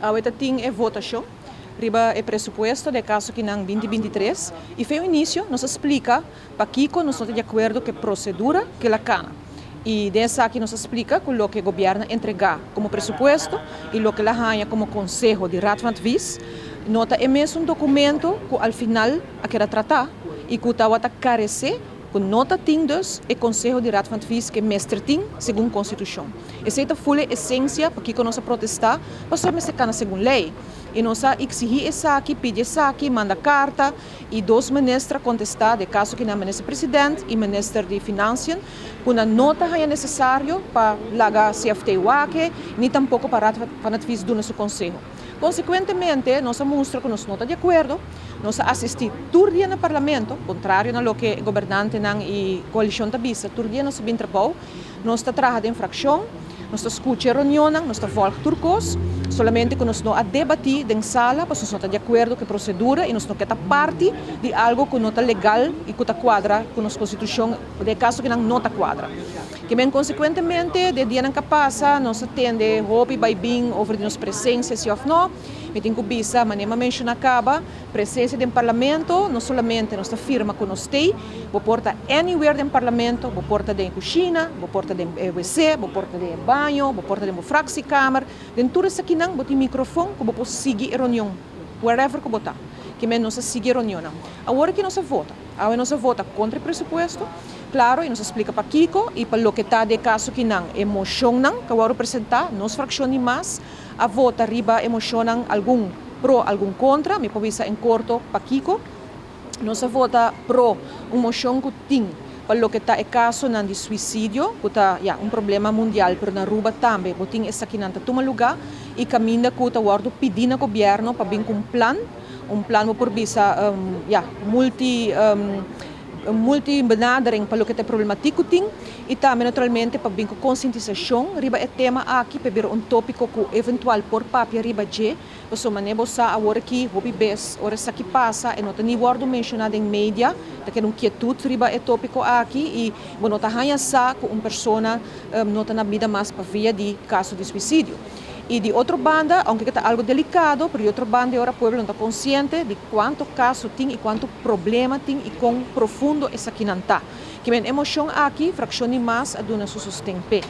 Awe ta tin e votashon riba e presupuesto di kaso akinan 2023 i for di inisio nos a splika pakiko nos no ta di akuerdo ku e prosedura ku el a kana. I den esaki nos a splika ku loke gobièrnu a entregá komo presupuesto i loke el a haña komo konseho di Raad van Advies no ta e mesun dokumento ku al final a keda tratá i ku tabata karesé ku no ta tin dus e konseho di Raad van Advies ku mester tin segun konstitushon. Esei ta full esensia pakiko nos a protestá, pasobra mester kana segun lei. I nos a eksigí esaki, pidi esaki, manda karta i dos minister a kontestá, den kaso akinan minister president i minister di Finansiën, ku nan no ta haña nesesario pa laga CFT wak e, ni tampoko pa Raad van Advies duna su konseho. Konsekuentemente, nos a mustra ku nos no ta di akuerdo, nos a asistí tur dia na parlamento, kontrario na loke gobernantenan i koalishon ta bisa, tur dia nos a bin trabou, nos ta traha den frakshon, nos ta skucha reunionnan, nos ta volg tur kos, solamente ku nos no a debatí den sala, pasobra nos no ta di akuerdo ku e prosedura i nos no ke ta parti di algu ku no ta legal i ku ta kuadra ku nos konstitushon, den e kaso akinan no ta kuadra. Ke men konsekuentemente, den dianan ku a pasa, nos a tende hopi bai bin over di nos presensia si òf no. Mi tin ku bisa, manera mi a menshoná kaba, presensia den parlamento, no solamente nos ta firma ku nos t'ei, bo por ta anywhere den parlamento, bo por ta den e kushina, bo por ta den e wc, bo por ta den e baño, bo por ta den bo fractiekamer, den tur esakinan bo tin microfon ku bo por sigui e reunion, wherever ku bo ta. Ke men nos a sigui e reunionnan. Awor aki nos a vota. Awe nos a vota kontra e presupuesto, klaro, i nos a splika pakiko i pa loke ta den e kaso akinan e moshonnan ku a wòrdu presentá, nos frakshon di mas a vota riba e moshonnan, algun pro, algun kontra. Mi por bisa en korto pakiko. Nos a vota pro un moshon ku tin pa loke ta e kasonan di suisidio, ku ta, ya, un problema mundial, pero na Aruba tambe bo tin esakinan ta tuma lugá i kaminda ku ta wòrdu pidí na gobièrnu pa bin ku un plan, un plan bo por bisa, ya, multi, un multi benadering pa loke ta e problematik ku tin i tambe naturalmente pa bin ku konsientisashon riba e tema aki pa e bira un tópiko ku eventual por papia riba dje, pasobra manera bo sa awor aki hopi bes ora esaki pasa e no ta ni wòrdu menshoná den media, ta keda un kietut riba e tópiko aki i bo no ta haña sa ku un persona no ta na bida mas pa via di kaso di suisidio. I di otro banda, aunke ku ta algu delikado, pero di otro banda e ora pueblo no ta konsiente di kuantu kaso tin i kuantu problema tin i kon profundo esakinan ta. Ke men e moshon aki, frakshon di mas a duna su sosten p'e.